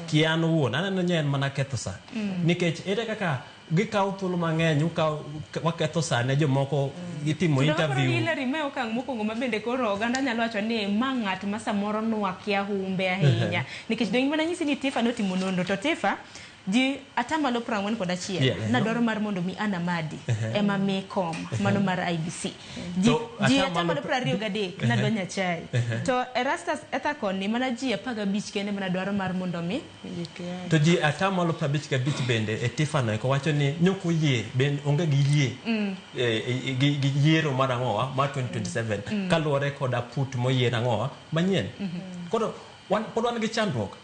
Kian wuon aneno ni en mana ketho sa. Nikech ere kaka gikawo thuolo mang'eny, ukawo, waketho sa ne jomoko gitimo To dong' aparo ni interview. Hillary, mae okang' mokwongo ma bende koro oganda nyalo wacho ni ma ng'at ma samoro nwakia humbe ahinya. Nikech dong' mana nyisi ni Tifa notimo nonro to Tifa ji 41% nadwaro mar mondo mi Anna Madi ema mi kom mano mar IEBC. Ji, To ji atamalo 23% nadwa Nyachae. To Erastus Ethakon ni mana ji 15 kende mana dwaro mar mondo mi To ji 55% bende e Tifa no eko wacho ni nyok oyie, ben onge gi yie gi yiero mar ang'owa mar 2027 kaluwore kod aput moyier ang'owa manyien. Koro wan pod wan gi chandruok.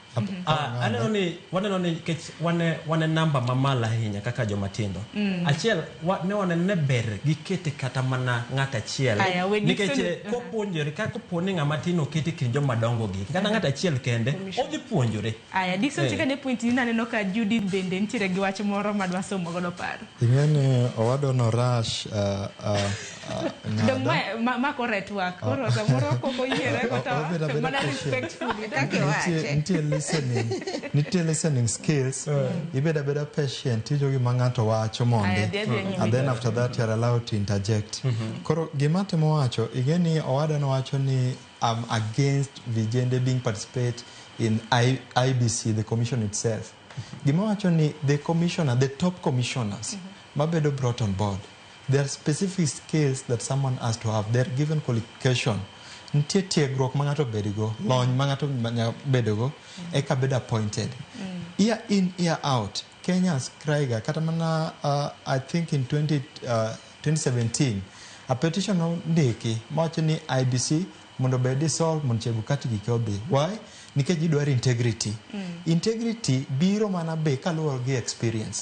Ah, aneno ni waneno ni nikech wan e namba mamalo ahinya kaka joma tindo. Achiel ne waneno ne ber gikete kata mana ng'at achiel Aya, we nikech Nixon- kopuonjore ka kopo ni ng'ama tin oketi kind joma dongo gi kata ng'at achiel kende odhi puonjore. Aya, Dickson, chika ne point ni naneno ka Judith bende nitiere gi wach moro madwa somo godo paro. Ing'e ni owadwa no rush Dong' ng'ado. ma kore twak. Koro samoro kok oyiere go to Obedo abeda mana patient. respectfully. Kaka Nitie, iwache. nitie listening skills. Ibedo abeda patient, iwinjo gima ng'ato wacho mondi. Aya, dhi adhiya nyime. And then after that you are allowed to interject. Koro gima temo wacho, ing'e ni owada nowacho ni I'm against vijende being participate in IEBC, the commission itself. Gima wacho ni the commissioner, the top commissioners mabedo brought on board, there are specific skills that someone has to have. They are given qualification. Nitie tiegruok ma ng'ato bedgo, lony ma ng'ato nyaka bedogo eka bed appointed. Year in, year out, Kenyans cry ga kata mana I think in 2017 a petition nondiki mawacho ni IEBC mondo obed dissolved mondo Chebukati gike odhi. Why? Nikech gidwaro integrity. Integrity biro mana be kaluwore gi experience.